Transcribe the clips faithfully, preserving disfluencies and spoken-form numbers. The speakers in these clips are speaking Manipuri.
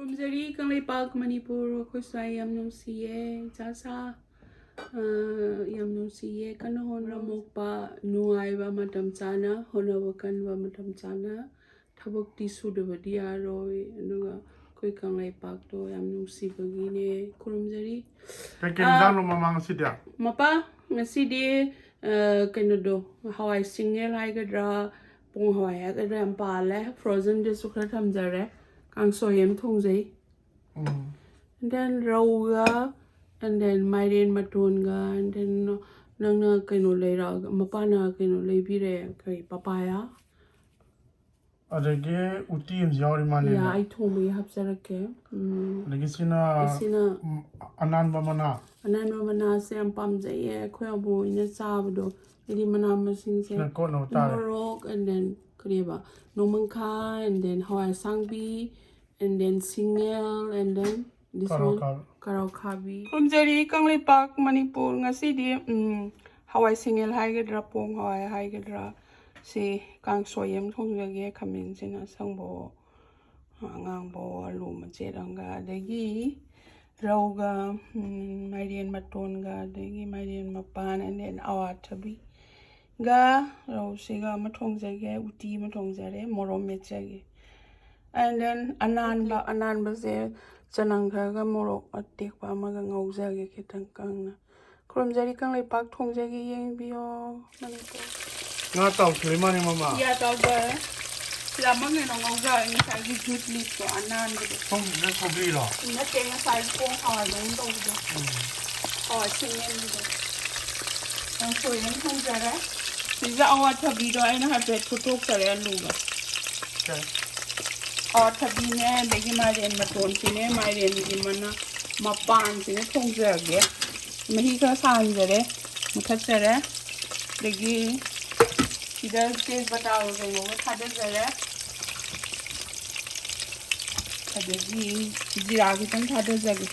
ꯈꯨꯔꯨꯝꯖꯔꯤ ꯀꯪꯂꯩꯄꯥꯛ ꯃꯅꯤꯄꯨꯔ, ꯑꯩꯈꯣꯏ ꯁ꯭ꯋꯥꯏ ꯌꯥꯝ ꯅꯨꯡꯁꯤꯌꯦ ꯏꯆꯥ ꯁꯥ꯫ ꯑ, ꯌꯥꯝ ꯅꯨꯡꯁꯤꯌꯦ꯫ ꯀꯟꯅ ꯍꯣꯠꯅ ꯃꯣꯛꯄ, ꯅꯨꯡꯉꯥꯏꯕ ꯃꯇꯝ ꯆꯥꯅ, ꯍꯣꯠꯅꯕ ꯀꯟꯕ ꯃꯇꯝ ꯆꯥꯅ, ꯊꯕꯛꯇꯤ ꯁꯨꯗꯕꯗꯤ ꯌꯥꯔꯣꯏ꯫ ꯑꯗꯨꯒ ꯑꯩꯈꯣꯏ ꯀꯪꯂꯩꯄꯥꯛꯇꯣ ꯌꯥꯝ ꯅꯨꯡꯁꯤꯕꯒꯤꯅꯦ꯫ ꯈꯨꯔꯨꯝꯖꯔꯤ꯫ ꯀꯩꯀꯩ ꯑ, ꯏꯟꯖꯥꯡꯅꯣ ꯃꯃꯥ ꯉꯁꯤꯗꯤ? ꯃꯄꯥ, ꯉꯁꯤꯗꯤ, ꯑ, ꯀꯩꯅꯣꯗꯣ, ꯍꯋꯥꯏ ꯁꯤꯡꯉꯦꯜ ꯍꯥꯏꯒꯗ꯭ꯔꯥ, ꯄꯣꯡ ꯍꯋꯥꯏ ꯍꯥꯏꯒꯗ꯭ꯔꯥ, ꯌꯥꯝ ꯄꯥꯜꯂꯦ꯫ Frozenꯗꯁꯨ ꯈꯔ ꯊꯝꯖꯔꯦ꯫ ꯀꯥꯡꯁꯣꯏ ꯑꯃ ꯊꯣꯡꯖꯩ꯫ ꯎꯝ꯫ And then ꯔꯧꯒ, and then ꯃꯥꯏꯔꯦꯟ ꯃꯇꯣꯟꯒ, and then ꯅꯪꯅ ꯀꯩꯅꯣ ꯂꯩꯔꯛꯑꯒ, ꯃꯄꯥꯅ ꯀꯩꯅꯣ ꯂꯩꯕꯤꯔꯦ, ꯀꯩ, papaya꯫ ꯑꯗꯒꯤ ꯎꯇꯤ ꯑꯃꯁꯨ ꯌꯥꯎꯔꯤ ꯃꯥꯜꯂꯦꯅꯦ꯫ ꯌꯥ, ꯑꯩ ꯊꯣꯡꯕꯒꯤ ꯍꯥꯞꯆꯔꯛꯀꯦ꯫ ꯎꯝ꯫ ꯑꯗꯒꯤ ꯁꯤꯅ, ꯑꯁꯤꯅ ꯎꯝ, ꯑꯅꯥꯟꯕ ꯃꯅꯥ꯫ ꯑꯅꯥꯟꯕ ꯃꯅꯥꯁꯦ ꯌꯥꯝ ꯄꯥꯝꯖꯩꯌꯦ ꯑꯩꯈꯣꯏ ꯑꯕꯣꯛ ꯍꯣꯏꯅ ꯆꯥꯕꯗꯣ꯫ ꯍꯥꯏꯗꯤ ꯃꯅꯥ ꯃꯁꯤꯡꯁꯦ ꯁꯤꯅ ꯀꯣꯠꯅꯕ ꯇꯥꯔꯦ꯫ ꯃꯣꯔꯣꯛ, and then ꯀꯔꯤꯕ, ꯅꯣꯡꯃꯪꯈꯥ, and then ꯍꯋꯥꯏ ꯑꯁꯥꯡꯕꯤ, and then ꯁꯤꯡꯉꯦꯜ, and then this ꯀꯔꯣ one, ꯈꯥꯕꯤ꯫ ꯀꯔꯣ ꯈꯥꯕꯤ꯫ ꯈꯨꯔꯨꯝꯖꯔꯤ ꯀꯪꯂꯩꯄꯥꯛ ꯃꯅꯤꯄꯨꯔ꯫ ꯉꯁꯤꯗꯤ, ꯎꯝ, ꯍꯋꯥꯏ ꯁꯤꯡꯉꯦꯜ ꯍꯥꯏꯒꯗ꯭ꯔꯥ, ꯄꯣꯡ ꯍꯋꯥꯏ ꯍꯥꯏꯒꯗ꯭ꯔꯥ, ꯁꯤ ꯀꯥꯡꯁꯣꯏ ꯑꯃ ꯊꯣꯡꯖꯒꯦ꯫ ꯈꯥꯃꯦꯟꯁꯤꯅ ꯑꯁꯪꯕꯑꯣ, ꯑꯉꯥꯡꯕꯑꯣ, ꯑꯂꯨ ꯃꯆꯦꯠ ꯑꯃꯒ, ꯑꯗꯒꯤ ꯔꯧꯒ, ꯎꯝ, ꯃꯥꯏꯔꯦꯟ ꯃꯇꯣꯟꯒ, ꯑꯗꯒꯤ ꯃꯥꯏꯔꯦꯟ ꯃꯄꯥꯟ, and then ꯑꯋꯥꯊꯕꯤꯒ ꯔꯧꯁꯤꯒ ꯑꯃ ꯊꯣꯡꯖꯒꯦ, ꯎꯇꯤ ꯑꯃ ꯊꯣꯡꯖꯔꯦ, ꯃꯣꯔꯣꯛ ꯃꯦꯠꯆꯒꯦ꯫ And then ꯑꯅꯥꯟꯕ, ꯑꯅꯥꯟꯕꯁꯦ ꯆꯅꯝ ꯈꯔꯒ ꯃꯣꯔꯣꯛ ꯑꯇꯦꯛꯄ ꯑꯃꯒ ꯉꯧꯖꯒꯦ ꯈꯤꯇꯪ ꯀꯪꯅ꯫ ꯈꯨꯔꯨꯝꯖꯔꯤ ꯀꯪꯂꯩꯄꯥꯛ ꯊꯣꯡꯖꯒꯦ, ꯌꯦꯡꯕꯤꯌꯣ ꯃꯅꯤꯄꯨꯔ꯫ ꯉꯥ ꯇꯥꯎꯊꯣꯛꯏ ꯃꯥꯅꯦ, ꯃꯃꯥ꯫ ꯌꯥ ꯇꯥꯎꯊꯔꯦ꯫ ꯁꯤꯗ ꯑꯃ ꯀꯩꯅꯣ ꯉꯧꯖꯔꯦ, ꯉꯁꯥꯏꯒꯤ jute leafꯇꯣ, ꯑꯅꯥꯟꯕꯗꯣ꯫ ꯁꯣꯝꯒꯤꯁꯤꯅ ꯁꯧꯒ꯭ꯔꯤꯔꯣ? ꯅꯠꯇꯦ, ꯉꯁꯥꯏꯒꯤ ꯄꯣꯡ ꯍꯋꯥꯏꯗꯧꯅ ꯇꯧꯕꯗꯣ꯫ ꯎꯝ꯫ ꯍꯋꯥꯏ ꯁꯤꯡꯌꯦꯟꯕꯤꯗꯣ꯫ ꯀꯥꯡꯁꯣꯏ ꯑꯃ ꯊꯣꯡꯖꯔꯦ꯫ ꯁꯤꯗ ꯑꯋꯥꯊꯕꯤꯗꯣ ꯑꯩꯅ ꯍꯥꯏꯐꯦꯠ ꯐꯨꯠꯇꯣꯛꯆꯔꯦ ꯑꯂꯨꯒ꯫ ꯑꯣꯀꯦ꯫ ꯑꯋꯥꯊꯕꯤꯅꯦ, ꯑꯗꯒꯤ ꯃꯥꯏꯔꯦꯟ ꯃꯇꯣꯟꯁꯤꯅꯦ, ꯃꯥꯏꯔꯦꯟꯒꯤ ꯃꯅꯥ ꯃꯄꯥꯟꯁꯤꯅꯦ ꯊꯣꯡꯖꯔꯒꯦ꯫ ꯃꯍꯤ ꯈꯔ ꯁꯥꯍꯟꯖꯔꯦ, ꯃꯨꯊꯠꯆꯔꯦ꯫ ꯑꯗꯒꯤ ꯁꯤꯗ ꯇꯦꯖꯄꯇꯥꯒ ꯀꯩꯅꯣꯒ ꯊꯥꯗꯖꯔꯦ꯫ ꯑꯗꯒꯤ ꯖꯤꯔꯥ ꯈꯤꯇꯪ ꯊꯥꯗꯖꯒꯦ꯫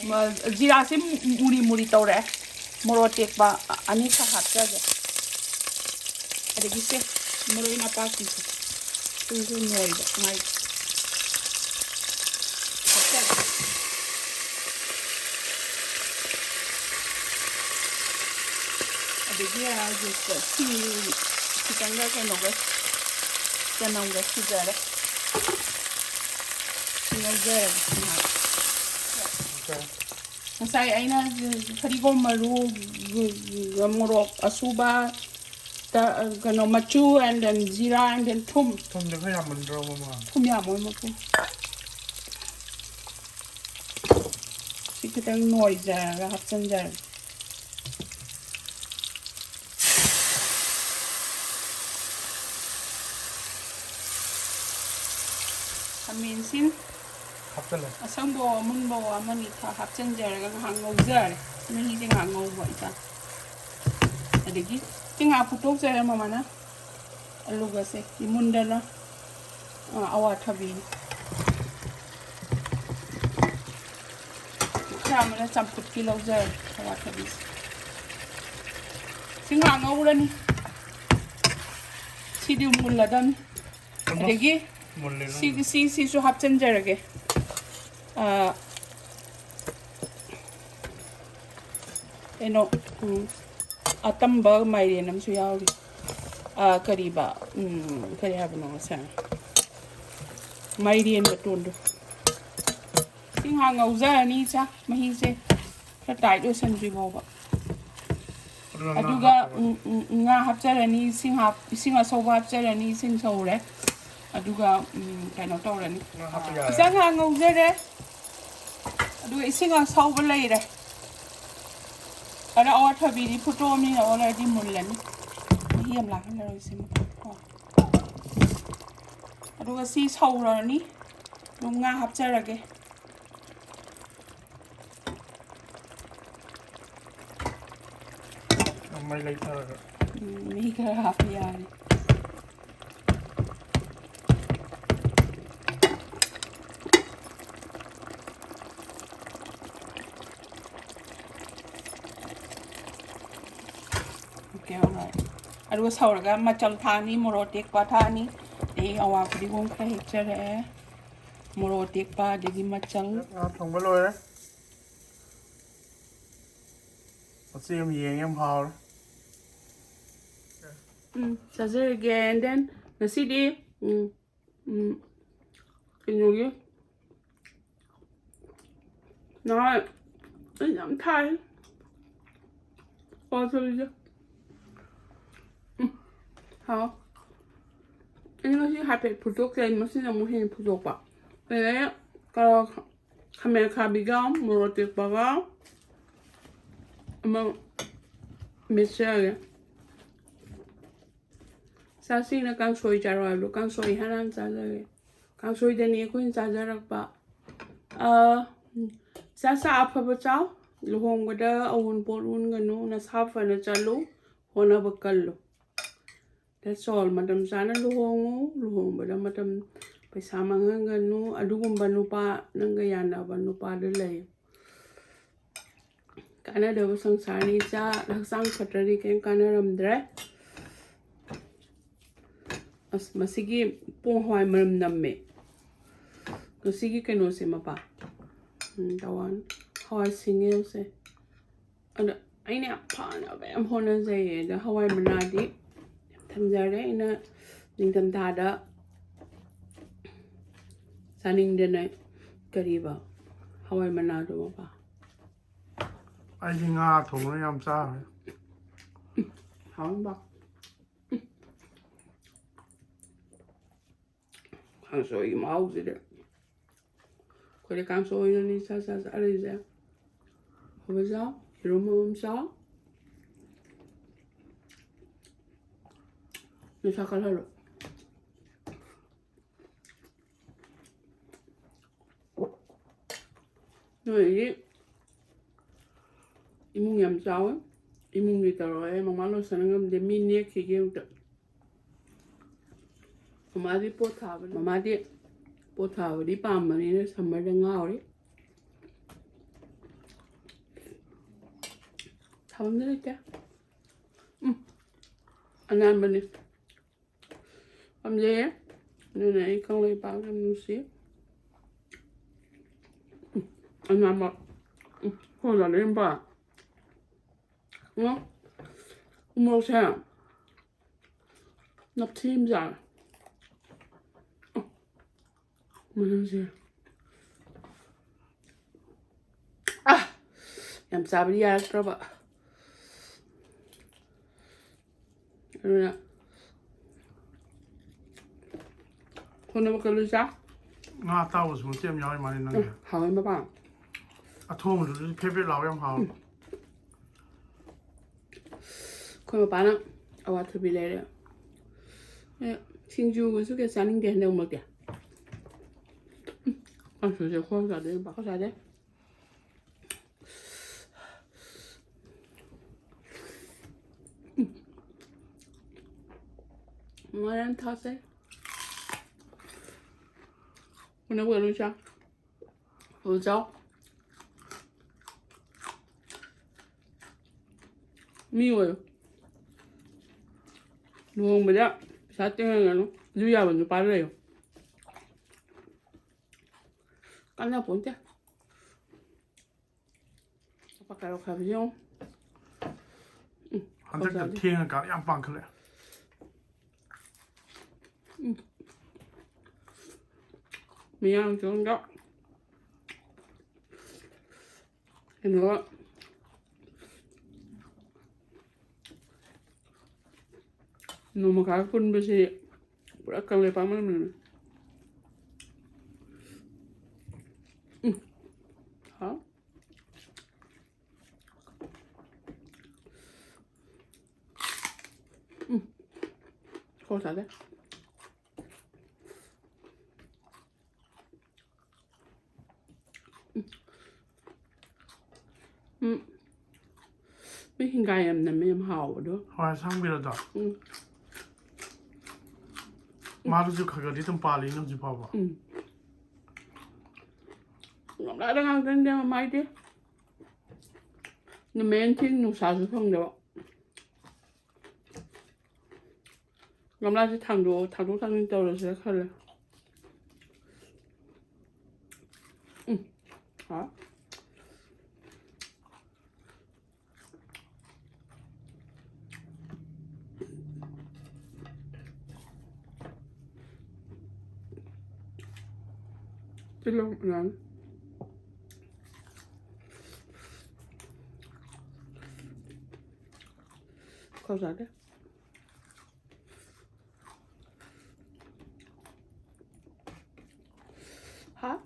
ꯃ-, ꯖꯤꯔꯥꯁꯦ ꯃꯨ-, ꯃꯨꯔꯤ ꯃꯨꯔꯤ ꯇꯧꯔꯦ꯫ ꯃꯣꯔꯣꯛ ꯑꯇꯦꯛꯄ ꯑꯅꯤꯈꯛ ꯍꯥꯞꯆꯒꯦ꯫ ꯑꯗꯒꯤ ꯁꯦ, ꯃꯔꯣꯏ ꯅꯄꯥꯛꯄꯤꯁꯦ꯫ ꯇꯨꯁꯨ ꯅꯣꯏꯕ ꯃꯥꯏ ꯍꯥꯞꯆꯔꯦ꯫ ꯑꯗꯒꯤ ꯍꯧꯖꯤꯛꯇ ꯁꯤ ꯈꯤꯇꯪꯒ ꯀꯩꯅꯣꯒ ꯆꯅꯝꯒ ꯁꯨꯖꯔꯦ꯫ ꯁꯤ ꯉꯧꯖꯔꯒꯦ ꯉꯥꯏꯍꯥꯛ꯫ ꯉꯁꯥꯏ ꯑꯩꯅ ꯐꯗꯤꯒꯣꯝ ꯃꯔꯨ, ꯃꯣꯔꯣꯛ ꯑꯁꯨꯕ, ꯀꯩꯅꯣ, ꯃꯆꯨ, and then ꯖꯤꯔꯥ, and then ꯊꯨꯝ꯫ ꯊꯨꯝꯗꯤ ꯈꯔ ꯌꯥꯝꯃꯟꯗ꯭ꯔꯣ, ꯃꯃꯥ? ꯊꯨꯝ ꯌꯥꯝꯃꯣꯏ ꯃꯄꯨ꯫ ꯁꯤ ꯈꯤꯇꯪ ꯅꯣꯏꯖꯔꯒ ꯍꯥꯞꯆꯤꯟꯖꯔꯒꯦ꯫ ꯈꯥꯃꯦꯟꯁꯤꯟ ꯍꯥꯞꯆꯜꯂꯦ꯫ ꯑꯁꯪꯕ ꯑꯃꯨꯟꯕ ꯑꯃꯅꯤ ꯈꯔ ꯍꯥꯞꯆꯤꯟꯖꯔꯒ ꯉꯥꯏꯍꯥꯛ ꯉꯧꯖꯔꯦ꯫ ꯃꯍꯤꯁꯦ ꯉꯥꯏꯍꯥꯛ ꯉꯧꯕ ꯏꯆꯥ꯫ ꯑꯗꯒꯤ ꯁꯤ ꯉꯥꯏꯍꯥꯛ ꯐꯨꯠꯇꯣꯛꯆꯔꯦ ꯃꯃꯥꯅ꯫ ꯑꯂꯨꯒꯁꯦ ꯏꯃꯨꯟꯗꯅ, ꯑ, ꯑꯋꯥꯊꯕꯤꯅꯤ꯫ ꯈꯔ ꯑꯃꯅ ꯆꯝꯐꯨꯠꯀꯤ ꯂꯧꯖꯔꯦ ꯑꯋꯥꯊꯕꯤꯁꯦ꯫ ꯁꯤ ꯉꯥꯏꯍꯥꯛ ꯉꯧꯔꯅꯤ꯫ ꯁꯤꯗꯤ ꯃꯨꯜꯂꯗꯝꯅꯤ꯫ ꯑꯗꯒꯤ ꯃꯨꯜꯂꯦ ꯅꯪ꯫ ꯁꯤ, ꯁꯤꯁꯤꯁꯨ ꯍꯥꯞꯆꯤꯟꯖꯔꯒꯦ꯫ ꯑ, ꯀꯩꯅꯣ, ꯎꯝ, ꯑꯇꯝꯕ ꯃꯥꯏꯔꯦꯟ ꯑꯃꯁꯨ ꯌꯥꯎꯔꯤ꯫ ꯑ, ꯀꯔꯤꯕ, ꯎꯝ, ꯀꯔꯤ ꯍꯥꯏꯕꯅꯣ ꯉꯁꯥꯏ? ꯃꯥꯏꯔꯦꯟ ꯃꯇꯣꯟꯗꯣ꯫ ꯁꯤ ꯉꯥꯏꯍꯥꯛ ꯉꯧꯖꯔꯅꯤ ꯏꯆꯥ, ꯃꯍꯤꯁꯦ ꯈꯔ ꯇꯥꯏꯠ ꯑꯣꯏꯁꯟꯗ꯭ꯔꯤ ꯐꯥꯎꯕ꯫ ꯑꯗꯨꯒ ꯉꯥ ꯑꯗꯨꯒ, ꯍꯥꯞꯄꯕ? ꯎꯝ, ꯎꯝ, ꯉꯥ ꯍꯥꯞꯆꯔꯅꯤ, ꯏꯁꯤꯡ ꯍꯥꯞ-, ꯏꯁꯤꯡ ꯑꯁꯧꯕ ꯍꯥꯞꯆꯔꯅꯤ, ꯏꯁꯤꯡ ꯁꯧꯔꯦ꯫ ꯑꯗꯨꯒ, ꯎꯝ, ꯀꯩꯅꯣ ꯇꯧꯔꯅꯤ꯫ ꯉꯥ ꯍꯥꯞꯄ ꯌꯥꯔꯦ꯫ ꯏꯆꯥ ꯉꯥ ꯉꯧꯖꯔꯦ꯫ ꯑꯗꯨꯒ ꯏꯁꯤꯡ ꯑꯁꯧꯕ ꯂꯩꯔꯦ꯫ ꯑꯗ ꯑꯋꯥꯊꯕꯤꯗꯤ ꯐꯨꯠꯇꯣꯛꯑꯃꯤꯅ already ꯃꯨꯜꯂꯅꯤ꯫ ꯃꯍꯤ ꯌꯥꯝ ꯂꯥꯡꯍꯜꯂꯔꯣꯏꯁꯦ ꯃꯊꯛ ꯀꯣ꯫ ꯑꯗꯨꯒ ꯁꯤ ꯁꯧꯔꯅꯤ꯫ ꯑꯗꯨꯝ ꯉꯥ ꯍꯥꯞꯆꯔꯒꯦ꯫ ꯃꯩ ꯂꯩꯊꯔꯒ꯫ ꯎꯝ, ꯃꯍꯤ ꯈꯔ ꯍꯥꯞꯄ ꯌꯥꯔꯦ꯫ Okay, alright. ꯑꯗꯨꯒ ꯁꯧꯔꯒ ꯃꯆꯜ ꯊꯥꯛꯑꯅꯤ, ꯃꯣꯔꯣꯛ ꯑꯇꯦꯛꯄ ꯊꯥꯛꯑꯅꯤ, ꯑꯩ ꯑꯋꯥ ꯐꯗꯤꯒꯣꯝ ꯈꯔ ꯍꯦꯛꯆꯔꯛꯑꯦ, ꯃꯣꯔꯣꯛ ꯑꯇꯦꯛꯄ, ꯑꯗꯒꯤ ꯃꯆꯜ꯫ ꯉꯥ ꯊꯣꯡꯕ ꯂꯣꯏꯔꯦ꯫ ꯃꯆꯦ ꯑꯃ ꯌꯦꯡꯉꯦ, ꯌꯥꯝ ꯍꯥꯎꯔꯦ꯫ ꯎꯝ, ꯆꯥꯖꯔꯒꯦ꯫ And then ꯉꯁꯤꯗꯤ, ꯎꯝ, ꯎꯝ, ꯀꯩꯅꯣꯒꯤ, ꯅꯍꯥꯟ ꯑꯩ ꯌꯥꯝ ꯊꯥꯏ꯫ ꯑꯣ, ꯁꯣꯔꯤꯁꯦ꯫ ꯎꯝ, ꯍꯥꯎ꯫ ꯑꯩ ꯉꯁꯤ ꯍꯥꯏꯐꯦꯠ ꯐꯨꯠꯇꯣꯛꯆꯩ, ꯃꯁꯤꯅ ꯑꯃꯨꯛ ꯍꯦꯟꯅ ꯐꯨꯠꯇꯣꯛꯄ꯫ ꯑꯗꯩ ꯀ-, ꯈꯥꯃꯦꯟ ꯑꯈꯥꯕꯤꯒ ꯃꯣꯔꯣꯛ ꯑꯇꯦꯛꯄꯒ ꯑꯃ ꯃꯦꯠꯆꯔꯒꯦ꯫ ꯆꯥꯁꯤꯅ ꯀꯥꯡꯁꯣꯏ ꯆꯥꯔꯣ ꯍꯥꯏꯕꯗꯣ, ꯀꯥꯡꯁꯣꯏ ꯍꯥꯟꯅ ꯆꯥꯖꯒꯦ꯫ ꯀꯥꯡꯁꯣꯏꯗꯅꯤ ꯑꯩꯈꯣꯏꯅ ꯆꯥꯖꯔꯛꯄ꯫ ꯑꯥ, ꯆꯥ ꯆꯥ ꯑꯐꯕ ꯆꯥꯎ꯫ ꯂꯨꯍꯣꯡꯕꯗ ꯑꯎꯟꯄꯣꯠ ꯎꯟꯒꯅꯨ, ꯅꯁꯥ ꯐꯅ ꯆꯠꯂꯨ, ꯍꯣꯠꯅꯕ ꯀꯜꯂꯨ꯫ That's all. ꯃꯇꯝ ꯆꯥꯅ ꯂꯨꯍꯣꯡꯉꯨ, ꯂꯨꯍꯣꯡꯕꯗ ꯃꯇꯝ, ꯄꯩꯁꯥ ꯃꯥꯡꯍꯟꯒꯅꯨ꯫ ꯑꯗꯨꯒꯨꯝꯕ ꯅꯨꯄꯥ, ꯅꯪꯒ ꯌꯥꯅꯕ ꯅꯨꯄꯥꯗꯨ ꯂꯩ꯫ ꯀꯥꯟꯅꯗꯕ ꯁꯪꯁꯥꯔꯅꯤ ꯏꯆꯥ, ꯍꯛꯆꯥꯡ ꯐꯠꯇ꯭ꯔꯗꯤ ꯀꯩꯝ ꯀꯥꯟꯅꯔꯝꯗ꯭ꯔꯦ꯫ ꯑꯁ, ꯃꯁꯤꯒꯤ ꯄꯣꯡ ꯍꯋꯥꯏ ꯃꯅꯝ ꯅꯝꯃꯦ꯫ ꯉꯁꯤꯒꯤ ꯀꯩꯅꯣꯁꯦ ꯃꯄꯥ꯫ ꯎꯝ, ꯇꯋꯥꯟ꯫ ꯍꯋꯥꯏ ꯁꯤꯡꯉꯦꯜꯁꯦ꯫ ꯑꯗ ꯑꯩꯅ ꯌꯥꯝ ꯐꯅꯕ ꯌꯥꯝ ꯍꯣꯠꯅꯖꯩꯌꯦ꯫ ꯑꯗ ꯍꯋꯥꯏ ꯃꯅꯥꯗꯤ ꯌꯥꯝ ꯊꯝꯖꯔꯦ꯫ ꯑꯩꯅ ꯅꯤꯡꯊꯝꯊꯥꯗ ꯆꯥꯅꯤꯡꯗꯅ ꯀꯔꯤꯕ ꯍꯋꯥꯏ ꯃꯅꯥꯗꯣ ꯃꯄꯥ? ꯑꯩꯗꯤ ꯉꯥ ꯊꯣꯡꯕ ꯌꯥꯝ ꯆꯥꯔꯦ꯫ ꯍꯥꯎꯕ꯫ ꯀꯥꯡꯁꯣꯏꯒꯤ ꯃꯍꯥꯎꯁꯤꯗꯤ꯫ ꯑꯩꯈꯣꯏꯗꯤ ꯀꯥꯡꯁꯣꯏꯅꯅꯤ ꯆꯥ ꯆꯥ ꯆꯥꯔꯤꯁꯦ꯫ ꯍꯧꯕ ꯆꯥꯎ, ꯌꯦꯔꯨꯝ ꯑꯃꯃꯝ ꯆꯥꯎ꯫ ꯅꯁꯥ ꯀꯜꯍꯜꯂꯣ꯫ ꯅꯣꯏꯒꯤ ꯏꯃꯨꯡ ꯌꯥꯝ ꯆꯥꯎꯋꯦ꯫ ꯏꯃꯨꯡꯒꯤ ꯇꯧꯔꯒ ꯃꯃꯥ ꯂꯣꯏꯁꯟ ꯉꯝꯗꯦ꯫ ꯃꯤ ꯅꯦꯛꯈꯤꯒꯦ ꯑꯝꯇ꯫ ꯃꯃꯥꯗꯤ ꯄꯣꯠ ꯊꯥꯕ, ꯃꯃꯥꯗꯤ ꯄꯣꯠ ꯊꯥꯕꯗꯤ ꯄꯥꯝꯕꯅꯤꯅ summerꯗ ꯉꯥꯎꯔꯤ꯫ ꯊꯥꯐꯝꯗꯤ ꯂꯩꯇꯦ꯫ ꯎꯝ, ꯑꯅꯥꯟꯕꯅꯤ꯫ ꯄꯥꯝꯖꯩꯌꯦ꯫ ꯑꯗꯨꯅ ꯑꯩ ꯀꯪꯂꯩꯄꯥꯛ ꯌꯥꯝ ꯅꯨꯡꯁꯤ꯫ ꯑꯅꯥꯕ ꯍꯣꯜꯂ ꯂꯩꯔꯝꯕ꯫ ꯎꯝ꯫ ꯎꯃꯣꯔꯣꯛꯁꯦ ꯅꯞꯊꯤ ꯑꯃ ꯆꯥꯔꯦ꯫ ꯃꯅꯝꯁꯦ꯫ ꯑꯥ! ꯌꯥꯝ ꯆꯥꯕꯗꯤ ꯌꯥꯔꯛꯇ꯭ꯔꯕ꯫ ꯑꯗꯨꯅ ꯍꯣꯠꯅꯕ ꯀꯜꯂꯨ ꯆꯥ꯫ ꯉꯥ ꯑꯇꯥꯎꯕꯁꯨ ꯃꯆꯦꯠ ꯑꯃ ꯌꯥꯎꯔꯤ ꯃꯥꯜꯂꯦ ꯅꯪꯒꯤ꯫ ꯎꯝ, ꯍꯥꯎꯋꯦ ꯃꯄꯥ꯫ ꯑꯊꯣꯡꯕꯗꯨꯁꯨ ꯐꯦꯠ ꯐꯦꯠ ꯂꯥꯎꯔ ꯌꯥꯝ ꯍꯥꯎꯋꯦ꯫ ꯎꯝ꯫ ꯑꯩꯈꯣꯏ ꯃꯄꯥꯅ ꯑꯋꯥꯊꯕꯤ ꯂꯩꯔꯦ꯫ ꯑꯦ, ꯁꯤꯡꯖꯨꯒꯁꯨ ꯀꯌꯥ ꯆꯥꯅꯤꯡꯗꯦ ꯍꯟꯗꯛ ꯃꯔꯛꯇꯤ꯫ ꯎꯝ, ꯀꯥꯡꯁꯣꯏꯁꯦ ꯈꯣꯡ ꯆꯥꯗꯦ, ꯄꯥꯛ ꯆꯥꯗꯦ꯫ ꯎꯝ꯫ ꯃꯌꯥꯝ ꯊꯥꯁꯦ꯫ ꯎꯅꯕ ꯂꯣꯏ ꯆꯥ꯫ ꯐꯨꯜ ꯆꯥꯎ꯫ ꯃꯤ ꯑꯣꯏꯌꯨ꯫ ꯂꯨꯍꯣꯡꯕꯗ ꯄꯩꯁꯥ ꯇꯤꯡꯍꯟꯒꯅꯨ꯫ ꯑꯗꯨ ꯌꯥꯕ ꯅꯨꯄꯥ ꯂꯩꯌꯨ꯫ ꯀꯥꯟꯅꯄꯣꯟꯇꯦ꯫ ꯄꯥꯀꯥ ꯂꯧꯈꯥꯏꯕꯁꯦ ꯌꯦꯡꯉꯨ꯫ ꯎꯝ, ꯍꯟꯗꯛꯇ ꯐꯖꯗꯦ꯫ ꯊꯦꯡꯉꯀꯥꯟꯗ ꯌꯥꯝ ꯄꯥꯡꯈꯠꯂꯦ꯫ ꯎꯝ꯫ ꯃꯌꯥꯡ ꯆꯪꯗ ꯀꯩꯅꯣ ꯅꯣꯡꯃ ꯈꯥꯛ ꯄꯨꯟꯕꯁꯤ ꯄꯨꯔꯥ ꯀꯪꯂꯩꯄꯥꯛ ꯃꯅꯝ ꯅꯝꯃꯦ꯫ ꯎꯝ꯫ ꯍꯥꯎ꯫ ꯎꯝ꯫ ꯈꯣꯡ ꯆꯥꯗꯦ꯫ ꯎꯝ꯫ ꯎꯝ꯫ ꯃꯤ ꯍꯤꯡꯒꯥꯏ ꯌꯥꯝ ꯅꯝꯃꯦ, ꯌꯥꯝ ꯍꯥꯎꯕꯗꯣ꯫ ꯍꯋꯥꯏ ꯑꯁꯥꯡꯕꯤꯔꯣ ꯑꯗꯣ? ꯎꯝ꯫ ꯃꯥꯗꯨꯁꯨ ꯈꯔ ꯈꯔꯗꯤ ꯑꯗꯨꯝ ꯄꯥꯜꯂꯤꯅꯦ ꯍꯧꯖꯤꯛ ꯐꯥꯎꯕ꯫ ꯎꯝ꯫ ꯉꯝꯂꯥꯗ ꯉꯥꯛꯇꯅꯤꯗ ꯃꯃꯥꯏꯗꯤ꯫ ꯅꯨꯃꯤꯠ ꯅꯤꯅꯤ ꯅꯨꯡꯁꯥꯁꯨ ꯐꯪꯗꯕ꯫ ꯒꯝꯂꯥꯁꯦ ꯊꯥꯡꯗꯣꯛ ꯊꯥꯡꯗꯣꯛ ꯊꯥꯡꯖꯤꯟ ꯇꯧꯔꯁꯤꯔ ꯈꯜꯂꯦ꯫ ꯎꯝ꯫ ꯍꯥꯎ꯫ ꯇꯤꯜꯍꯧ ꯃꯌꯥꯝ꯫ ꯈꯔ ꯆꯥꯒꯦ꯫ ꯍꯥ?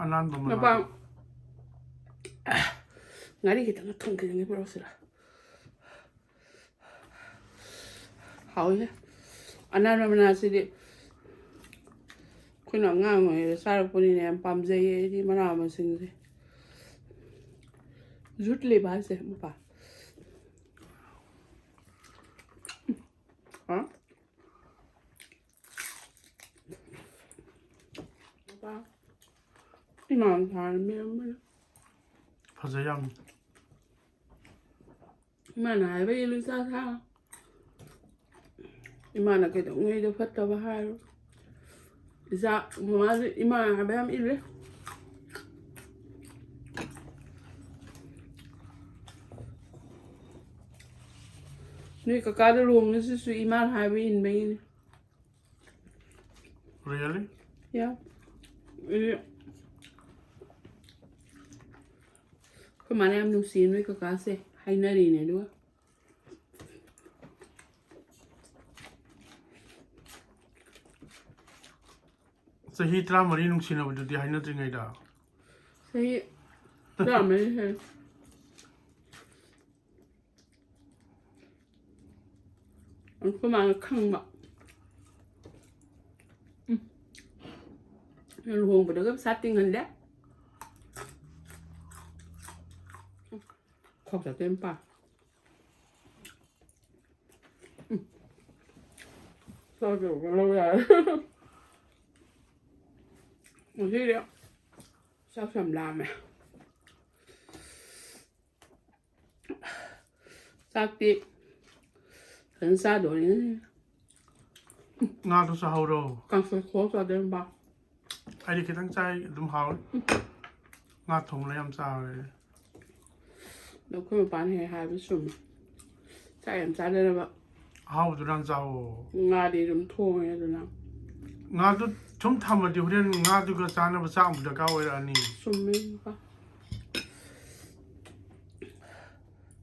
ꯑꯅꯥꯟꯕ ꯃꯅꯥ꯫ ꯃꯄꯥꯟ ꯉꯥꯔꯤ ꯈꯤꯇꯪꯒ ꯊꯨꯝ ꯈꯤꯇꯪꯒ ꯄꯨꯔꯛꯁꯤꯔꯥ? ꯍꯥꯎꯋꯤꯍꯦ꯫ ꯑꯅꯥꯟꯕ ꯃꯅꯥꯁꯤꯗꯤ ꯑꯩꯈꯣꯏꯅ ꯑꯉꯥꯡ ꯑꯣꯏꯔꯤꯉꯩꯗ ꯆꯥꯔꯛꯄꯅꯤꯅ ꯌꯥꯝ ꯄꯥꯝꯖꯩꯌꯦ ꯑꯩꯗꯤ ꯃꯅꯥ ꯃꯁꯤꯡꯁꯦ꯫ ꯖꯨꯠ ꯂꯩꯕ ꯍꯥꯏꯁꯦ ꯃꯄꯥ꯫ ꯍꯥ? ꯏꯃꯥꯅ ꯊꯥꯔꯝꯃꯦ꯫ ꯐꯖꯩ ꯌꯥꯝ꯫ ꯏꯃꯥꯅ ꯍꯥꯏꯕ ꯏꯜꯂꯨ ꯏꯆꯥ ꯁꯥ꯫ ꯏꯃꯥꯅ ꯀꯩꯗꯧꯉꯩꯗ ꯐꯠꯇꯕ ꯍꯥꯏꯔꯣ꯫ ꯏꯆꯥ ꯃꯃꯥꯁꯦ ꯏꯃꯥꯅ ꯍꯥꯏꯕ ꯌꯥꯝ ꯏꯜꯂꯦ꯫ ꯅꯣꯏ ꯀꯀꯥꯗ ꯂꯨꯍꯣꯡꯉꯤꯁꯤꯁꯨ ꯏꯃꯥꯅ ꯍꯥꯏꯕ ꯏꯟꯕꯒꯤꯅꯤ꯫ Really? Yeah. ꯑꯩꯈꯣꯏ ꯃꯥꯅ ꯌꯥꯝ ꯅꯨꯡꯁꯤꯌꯦ ꯅꯣꯏ ꯀꯀꯥꯁꯦ ꯍꯥꯏꯅꯔꯤꯅꯦ ꯑꯗꯨꯒ꯫ ꯆꯍꯤ ꯇꯔꯥꯃꯔꯤ ꯅꯨꯡꯁꯤꯅꯕꯗꯨꯗꯤ ꯍꯥꯏꯅꯗ꯭ꯔꯤꯉꯩꯗ꯫ ꯆꯍꯤ ꯇꯔꯥꯃꯔꯤ ꯍꯦꯜꯂꯦ꯫ ꯑꯩꯈꯣꯏ ꯃꯥꯅ ꯈꯪꯕ꯫ ꯎꯝ꯫ ꯂꯨꯍꯣꯡꯕꯗꯒ ꯄꯩꯁꯥ ꯇꯤꯡꯍꯟꯗꯦ꯫ ꯈꯣꯛ ꯆꯠꯇꯣꯏ ꯃꯄꯥ꯫ ꯎꯝ꯫ ꯆꯥꯗꯧꯕ ꯂꯧ ꯌꯥꯔꯦ꯫ ꯉꯁꯤꯗꯤ ꯆꯥꯛꯁꯨ ꯌꯥꯝ ꯂꯥꯝꯃꯦ꯫ ꯆꯥꯛꯇꯤ ꯐꯖꯅ ꯆꯥꯗꯣꯏꯅꯤ꯫ ꯉꯥꯗꯨ ꯆꯥꯍꯧꯔꯣ꯫ ꯀꯥꯡꯁꯣꯏ ꯈꯣꯛꯑ ꯆꯥꯗꯣꯏꯅꯦ ꯕꯥ꯫ ꯑꯩꯗꯤ ꯈꯤꯇꯪ ꯆꯥꯏ ꯑꯗꯨꯝ ꯍꯥꯎꯋꯦ꯫ ꯉꯥ ꯊꯣꯡꯕꯅ ꯌꯥꯝ ꯆꯥꯎꯔꯦ꯫ ꯑꯗꯣ ꯑꯩꯈꯣꯏ ꯃꯄꯥꯅ ꯍꯦꯛ ꯍꯥꯏꯕ ꯆꯨꯝꯃꯦ꯫ ꯆꯥꯛ ꯌꯥꯝ ꯆꯥꯗꯅꯕ꯫ ꯑꯍꯥꯎꯕꯗꯨꯅ ꯌꯥꯝ ꯆꯥꯎꯋꯣ꯫ ꯉꯥꯗꯤ ꯑꯗꯨꯝ ꯊꯣꯡꯉꯦ ꯑꯗꯨꯅ꯫ ꯉꯥꯗꯨ ꯁꯨꯝ ꯊꯝꯃꯗꯤ ꯍꯣꯔꯦꯟ ꯉꯥꯗꯨꯒ ꯆꯥꯅꯕ ꯆꯥꯛ ꯑꯃꯨꯛ ꯗꯔꯀꯥꯔ ꯑꯣꯏꯔꯛꯑꯅꯤ꯫ ꯆꯨꯝꯃꯦ ꯕꯥ꯫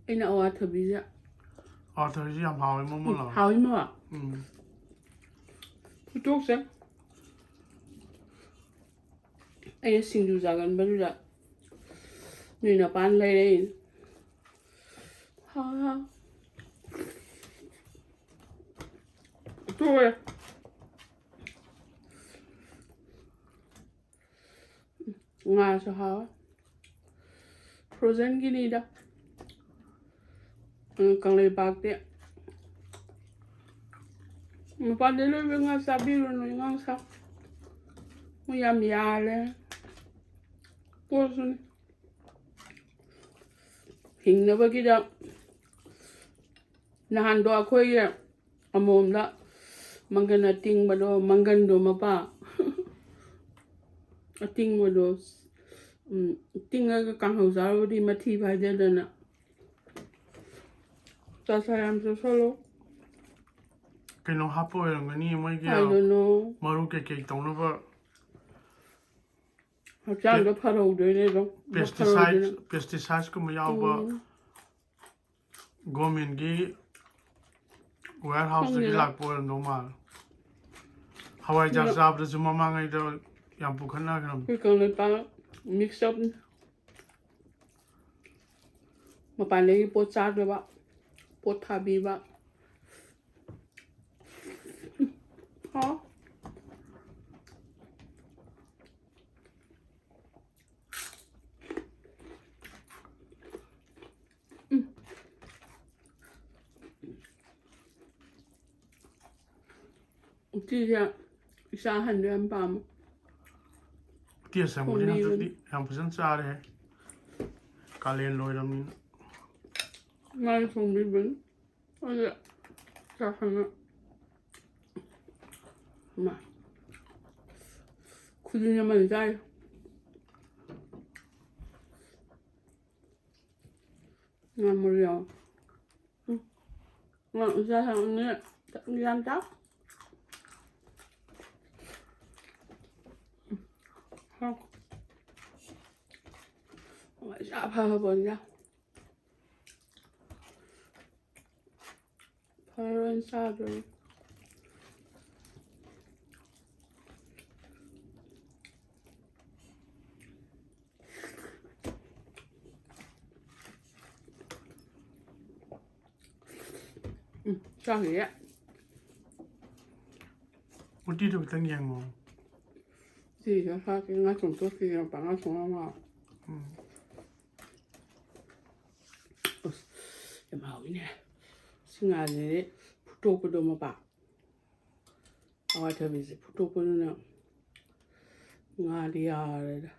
ꯑꯩꯅ ꯑꯋꯥꯊꯕꯤꯁꯦ ꯑꯋꯥꯊꯕꯤꯁꯤ ꯌꯥꯝ ꯍꯥꯎꯋꯦ ꯃꯣꯃꯣꯟ ꯂꯥꯎꯋꯦ꯫ ꯍꯥꯎꯏ ꯃꯥ꯫ ꯎꯝ꯫ ꯐꯨꯠꯇꯣꯛꯁꯦ꯫ ꯑꯩꯅ ꯁꯤꯡꯖꯨ ꯆꯥꯒꯟꯕꯗꯨꯗ ꯅꯣꯏ ꯅꯄꯥꯅ ꯂꯩꯔꯛꯏꯅꯦ꯫ ꯍꯥꯎ ꯍꯥꯎ꯫ ꯇꯣꯛꯑꯦ꯫ ꯉꯥꯁꯨ ꯍꯥꯎꯋꯦ꯫ Frozenꯒꯤꯅꯤꯗ꯫ ꯎꯝ, ꯀꯪꯂꯩꯄꯥꯛꯇꯤ ꯃꯄꯥꯟꯗ ꯂꯩꯕ ꯉꯥ ꯆꯥꯕꯤꯔꯨꯅꯨ, ꯉꯥ ꯁꯥ꯫ ꯃꯣꯏ ꯌꯥꯝ ꯌꯥꯜꯂꯦ꯫ ꯄꯣꯠꯁꯨꯅꯤ꯫ ꯍꯤꯡꯅꯕꯒꯤꯗ ꯅꯍꯥꯟꯗꯣ ꯑꯩꯈꯣꯏꯒꯤ ꯑꯃꯣꯝꯗ ꯃꯪꯒꯟ ꯑꯇꯤꯡꯕꯗꯣ, ꯃꯪꯒꯟꯗꯣ ꯃꯄꯥ ꯑꯇꯤꯡꯕꯗꯣ, ꯎꯝ, ꯇꯤꯡꯉꯒ ꯀꯥꯡꯍꯧ ꯆꯥꯔꯨꯕꯗꯤ ꯃꯊꯤ ꯐꯥꯏꯗꯗꯅ꯫ ꯆꯥꯁꯥ ꯌꯥꯝ ꯆꯥꯁꯜꯂꯣ꯫ ꯀꯩꯅꯣ ꯍꯥꯞꯄ ꯑꯣꯏꯔꯝꯒꯅꯤ ꯃꯣꯏꯒꯤ ꯍꯥꯏꯒꯅꯨ꯫ ꯃꯔꯨ ꯀꯩꯀꯩ ꯇꯧꯅꯕ꯫ ꯍꯛꯆꯥꯡꯗ ꯐꯔꯧꯗꯣꯏꯅꯦ ꯑꯗꯨꯝ꯫ Pesticide, ꯐꯔꯧꯗꯣꯏꯅꯦ꯫ Pesticideꯀꯨꯝꯕ ꯌꯥꯎꯕ ꯎꯝ꯫ Governmentꯀꯤ warehouseꯇꯒꯤ ꯈꯪꯗꯦꯗ꯫ ꯂꯥꯛꯄ ꯑꯣꯏꯔꯝꯗꯧ ꯃꯥꯜꯂꯦ꯫ ꯍꯋꯥꯏꯖꯥꯔ ꯑꯗꯣ ꯆꯥꯕꯗꯁꯨ ꯃꯃꯥꯡꯉꯩꯗ ꯌꯥꯝ ꯄꯨꯈꯠꯅꯈ꯭ꯔꯕꯅꯤ꯫ ꯑꯩꯈꯣꯏ ꯀꯪꯂꯩꯄꯥꯛ mix up ꯃꯄꯥꯟꯗꯒꯤ ꯄꯣꯠ ꯆꯥꯗꯕ, ꯄꯣꯠ ꯊꯥꯕꯤꯕ꯫ ꯍꯥꯎ꯫ ꯎꯝ꯫ ꯎꯇꯤꯁꯦ ꯏꯆꯥ ꯑꯍꯟꯗꯣ ꯌꯥꯝ ꯄꯥꯝꯃꯦ꯫ ꯎꯇꯤ ꯑꯁꯪꯕꯗꯤ ꯊꯣꯡꯕꯤꯕꯅꯤ꯫ ꯍꯟꯗꯛꯇꯤ ꯌꯥꯝ ꯐꯖꯅ ꯆꯥꯔꯦꯍꯦ꯫ ꯀꯥꯂꯦꯟ ꯂꯣꯏꯔꯕꯅꯤꯅ꯫ ꯃꯥꯅ ꯊꯣꯡꯕꯤꯕꯅꯤ꯫ ꯑꯗꯨ ꯆꯥꯛ ꯍꯥꯟꯅ ꯃꯥ ꯈꯨꯖꯤꯟ ꯑꯃꯅꯤ ꯆꯥꯔꯤ꯫ ꯉꯥ ꯃꯔꯨ ꯌꯥꯎ꯫ ꯎꯝ꯫ ꯉꯥ ꯃꯆꯥ ꯁꯥꯡꯕꯅꯦ꯫ ꯌꯥꯝ ꯆꯥꯎ꯫ ꯍꯥꯎ꯫ ꯃꯆꯥ ꯐꯕ ꯄꯣꯠꯅꯤꯗ꯫ ꯐꯔꯣꯏꯅ ꯆꯥꯗꯣꯏꯅꯤ꯫ ꯎꯝ, ꯆꯥꯈꯤꯌꯦ꯫ ꯎꯇꯤꯗꯨ ꯈꯤꯇꯪ ꯌꯦꯡꯉꯣ꯫ ꯎꯇꯤꯁꯨ ꯍꯥꯞꯄꯤ, ꯉꯥ ꯊꯣꯡ ꯇꯣꯠꯈꯤꯁꯦ, ꯃꯄꯥꯟ ꯉꯥ ꯊꯣꯡ ꯌꯥꯝ ꯍꯥꯎꯋꯦ꯫ ꯎꯝ꯫ ꯑꯁ, ꯌꯥꯝ ꯍꯥꯎꯋꯤꯅꯦ꯫ ꯁꯤ ꯉꯥꯁꯤꯗꯤ ꯐꯨꯠꯇꯣꯛꯄꯗꯣ ꯃꯄꯥ꯫ ꯑꯋꯥꯊꯕꯤꯁꯦ ꯐꯨꯠꯇꯣꯛꯄꯗꯨꯅ ꯉꯥꯗꯤ ꯌꯥꯔꯦꯗ꯫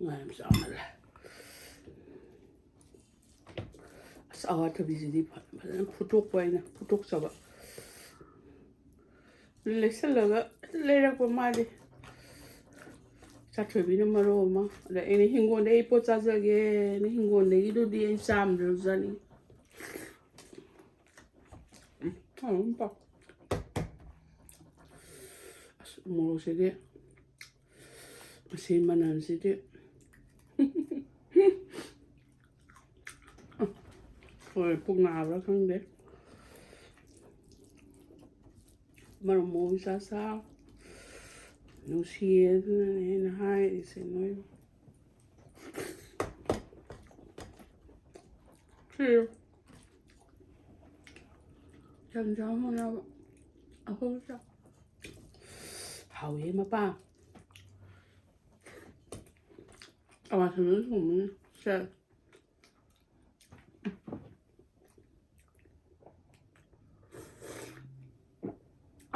ꯉꯥ ꯌꯥꯝ ꯆꯥꯎꯃꯜꯂꯦ꯫ ꯑꯁ, ꯑꯋꯥꯊꯕꯤꯁꯤꯗꯤ ꯐ-, ꯐꯖꯅ ꯐꯨꯠꯇꯣꯛꯄ ꯑꯩꯅ, ꯐꯨꯠꯇꯣꯛꯆꯕ꯫ ꯂꯩꯁꯜꯂꯒ ꯂꯩꯔꯛꯄ ꯃꯥꯗꯤ꯫ ꯆꯥꯊꯣꯏꯕꯤꯅ ꯃꯔꯣꯜ ꯑꯃ꯫ ꯑꯗ ꯑꯩꯅ ꯍꯤꯡꯒꯣꯜꯗ ꯑꯩ ꯄꯣꯠ ꯆꯥꯖꯒꯦꯅ ꯍꯤꯡꯒꯣꯜꯗꯒꯤꯗꯨꯗꯤ ꯑꯩ ꯆꯥꯝꯗ꯭ꯔꯁꯨ ꯆꯥꯅꯤꯡꯉꯤ꯫ ꯎꯝ, ꯍꯥꯎꯔꯝ ꯄꯥꯎ꯫ ꯑꯁ, ꯃꯣꯔꯣꯛꯁꯤꯗꯤ, ꯃꯁꯤ ꯃꯅꯝꯁꯤꯗꯤ꯫ ꯍꯣꯏ, ꯄꯨꯛ ꯅꯥꯕ꯭ꯔꯥ ꯈꯪꯗꯦ꯫ ꯃꯔꯨꯝ ꯃꯣꯔꯣꯛ ꯆꯥ ꯆꯥ ꯅꯨꯡꯁꯤꯌꯦ, ꯑꯗꯨꯅꯅꯦ ꯑꯩꯅ ꯍꯥꯏꯔꯤꯁꯦ ꯅꯣꯏꯕꯨ꯫ ꯁꯤ ꯆꯝꯆꯥ ꯃꯅꯥ ꯑꯐꯨꯠꯄ ꯆꯥ꯫ ꯍꯥꯎꯋꯦ ꯃꯄꯥ꯫ ꯑꯋꯥꯊꯕꯤꯁꯨ ꯊꯣꯡꯕꯅꯤ꯫ ꯁꯦ꯫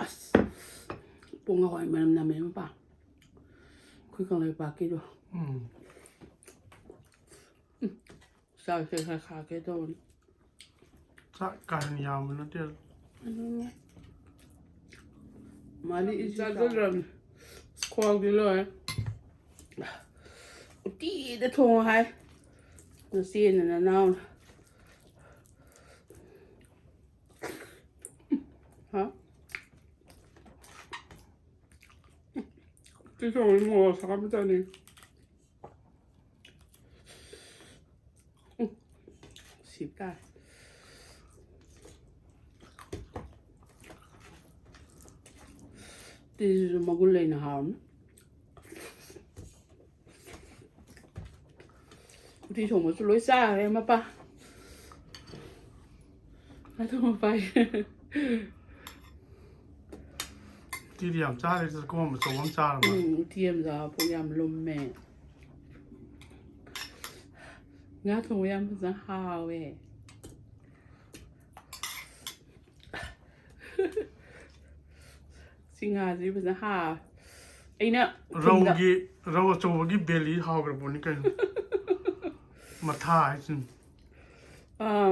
ꯑꯁ! ꯄꯣꯡ ꯍꯋꯥꯏ ꯃꯅꯝ ꯅꯝꯃꯦ ꯃꯄꯥ꯫ ꯀꯪꯂꯩꯄꯥꯛꯀꯤꯗꯣ꯫ ꯎꯝ꯫ ꯆꯥꯛꯁꯦ ꯈꯔ ꯈꯥꯛꯀꯦ ꯇꯧꯕꯅꯤ꯫ ꯆꯥꯛ ꯀꯥ ꯍꯦꯟꯅ ꯌꯥꯝꯕ ꯅꯠꯇꯦ꯫ ꯑꯗꯨꯅꯦ꯫ ꯃꯥꯗꯤ ꯏꯁ ꯆꯥꯖꯗ꯭ꯔꯕꯅꯤ꯫ ꯈ꯭ꯋꯥꯡꯗꯤ ꯂꯣꯏꯔꯦ꯫ ꯎꯇꯤꯗ ꯊꯣꯡꯉꯣ ꯍꯥꯏ꯫ ꯅꯆꯦꯅ ꯅꯅꯥꯎꯅ꯫ ꯍꯥ? ꯎꯇꯤ ꯊꯣꯡꯕꯗꯤ ꯃꯣꯔꯣꯛ ꯁꯥꯕ ꯆꯥꯅꯤꯡꯉꯤ꯫ ꯎꯝ꯫ ꯁꯤ ꯇꯥꯔꯦ꯫ ꯎꯇꯤꯁꯤꯁꯨ ꯃꯒꯨꯟ ꯂꯩꯅ ꯍꯥꯎꯔꯝꯅꯤ꯫ ꯎꯇꯤ ꯊꯣꯡꯕꯁꯨ ꯂꯣꯏ ꯆꯥꯈ꯭ꯔꯦ ꯃꯄꯥ꯫ ꯑꯗꯨ ꯃꯄꯥ꯫ ꯎꯇꯤꯗꯤ ꯌꯥꯝ ꯆꯥꯔꯦ, ꯆꯥꯛꯈꯣꯝ ꯑꯆꯧꯕ ꯑꯃ ꯆꯥꯔꯕ? ꯎꯝ, ꯎꯇꯤ ꯑꯃ ꯆꯥꯕ ꯄꯨꯛ ꯌꯥꯝ ꯂꯨꯝꯃꯦ꯫ ꯉꯥ ꯊꯣꯡꯕ ꯌꯥꯝ ꯐꯖꯅ ꯍꯥꯎꯋꯦ꯫ ꯁꯤ ꯉꯥꯁꯤ ꯐꯖꯅ ꯍꯥꯎꯋꯦ꯫ ꯑꯩꯅ ꯊꯨꯝꯗ ꯔꯧꯒꯤ, ꯔꯧ ꯑꯆꯧꯕꯒꯤ ꯕꯦꯂꯤ ꯍꯥꯎꯈ꯭ꯔ ꯄꯣꯠꯅꯤ ꯀꯩꯅꯣ꯫ ꯃꯊꯥ ꯍꯥꯏꯁꯤꯅꯤ꯫ ꯑꯥ,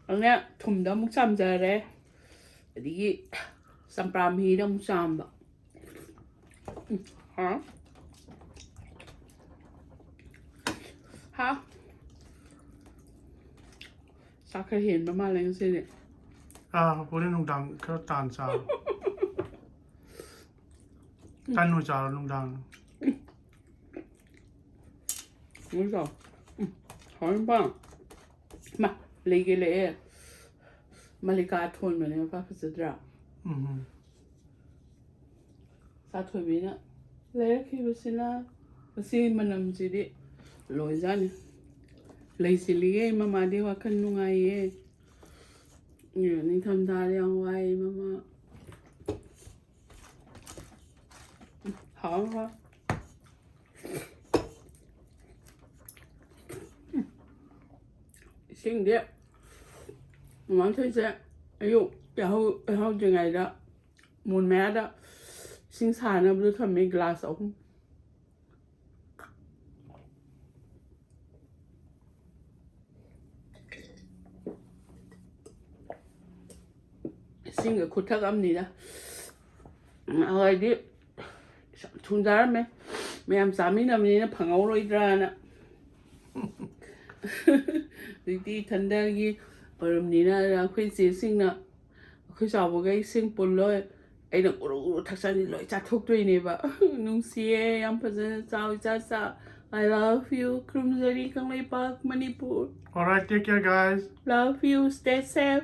ꯑꯗꯨꯅ ꯊꯨꯝꯗ ꯑꯃꯨꯛ ꯆꯥꯝꯖꯔꯦ꯫ ꯑꯗꯒꯤ ꯆꯝꯄ꯭ꯔꯥ ꯃꯍꯤꯗ ꯑꯃꯨꯛ ꯆꯥꯝꯕ꯫ ꯎꯝ, ꯍꯥꯎ꯫ ꯍꯥꯎ꯫ ꯆꯥꯛ ꯈꯔ ꯍꯦꯟꯕ ꯃꯥꯜꯂꯦ ꯉꯁꯤꯗꯤ꯫ ꯑꯥ, ꯍꯣꯔꯦꯟ ꯅꯨꯡꯗꯥꯡ ꯈꯔ ꯇꯥꯟ ꯆꯥꯔꯣ꯫ ꯇꯟ ꯑꯣꯏ ꯆꯥꯔꯣ ꯅꯨꯡꯗꯥꯡ꯫ ꯎꯝ, ꯆꯥꯎ꯫ ꯎꯝ, ꯍꯥꯎꯔꯦ ꯃꯄꯥ꯫ ꯃꯥ, ꯂꯩꯒꯦ ꯂꯩꯑꯦ꯫ ꯃꯜꯂꯤꯀꯥ ꯊꯣꯟꯕꯅꯦ ꯃꯄꯥ, ꯐꯖꯗ꯭ꯔꯥ? ꯎꯝ꯫ ꯆꯥꯊꯣꯏꯕꯤꯅ ꯂꯩꯔꯛꯈꯤꯕꯁꯤꯅ ꯃꯁꯤꯒꯤ ꯃꯅꯝꯁꯤꯗꯤ ꯂꯣꯏꯖꯥꯠꯅꯤ꯫ ꯂꯩ ꯆꯤꯜꯂꯤꯌꯦ ꯃꯃꯥꯗꯤ ꯋꯥꯈꯜ ꯅꯨꯡꯉꯥꯏꯌꯦ꯫ ꯅꯤꯡꯊꯝꯊꯥꯗ ꯌꯥꯝ ꯋꯥꯏ ꯃꯃꯥ꯫ ꯍꯥꯎ ꯍꯥꯎ꯫ ꯏꯁꯤꯡꯗꯤ ꯃꯃꯥꯊꯣꯏꯁꯦ ꯑꯌꯨꯛ ꯌꯥꯍꯧ, ꯌꯥꯍꯧꯗ꯭ꯔꯤꯉꯩꯗ ꯃꯨꯟ ꯃꯌꯥꯗ ꯏꯁꯤꯡ ꯁꯥꯅꯕꯗꯣ ꯊꯝꯃꯦ ꯒ꯭ꯂꯥꯁ ꯑꯍꯨꯝ꯫ ꯈꯨꯠꯊꯛ ꯑꯃꯅꯤꯗ꯫ ꯍꯥꯏꯗꯤ ꯌꯥꯝ ꯊꯨꯅ ꯆꯥꯔꯝꯃꯦ꯫ ꯃꯌꯥꯝ ꯆꯥꯃꯤꯟꯅꯕꯅꯤꯅ ꯐꯪꯍꯧꯔꯣꯏꯗ꯭ꯔꯥꯅ꯫ ꯍꯧꯖꯤꯛꯇꯤ ꯏꯊꯟꯗꯒꯤ ꯑꯣꯏꯔꯝꯅꯤꯅ ꯑꯩꯈꯣꯏ ꯆꯦꯁꯤꯡꯅ ꯑꯩꯈꯣꯏ ꯆꯥꯎꯕꯒꯩ ꯏꯁꯤꯡ ꯄꯨꯜꯂꯣꯏ꯫ ꯑꯩꯅ ꯎꯔꯨ ꯎꯔꯨ ꯊꯛꯆꯅꯤ ꯂꯣꯏ ꯆꯥꯊꯣꯛꯇꯣꯏꯅꯦꯕ꯫ ꯅꯨꯡꯁꯤꯌꯦ, ꯌꯥꯝ ꯐꯖꯅ ꯆꯥꯎ ꯏꯆꯥ ꯆꯥ꯫ I love you, ꯈꯨꯔꯨꯝꯖꯔꯤ Kangleipak Manipur. Alright, take care, guys. Love you, stay safe.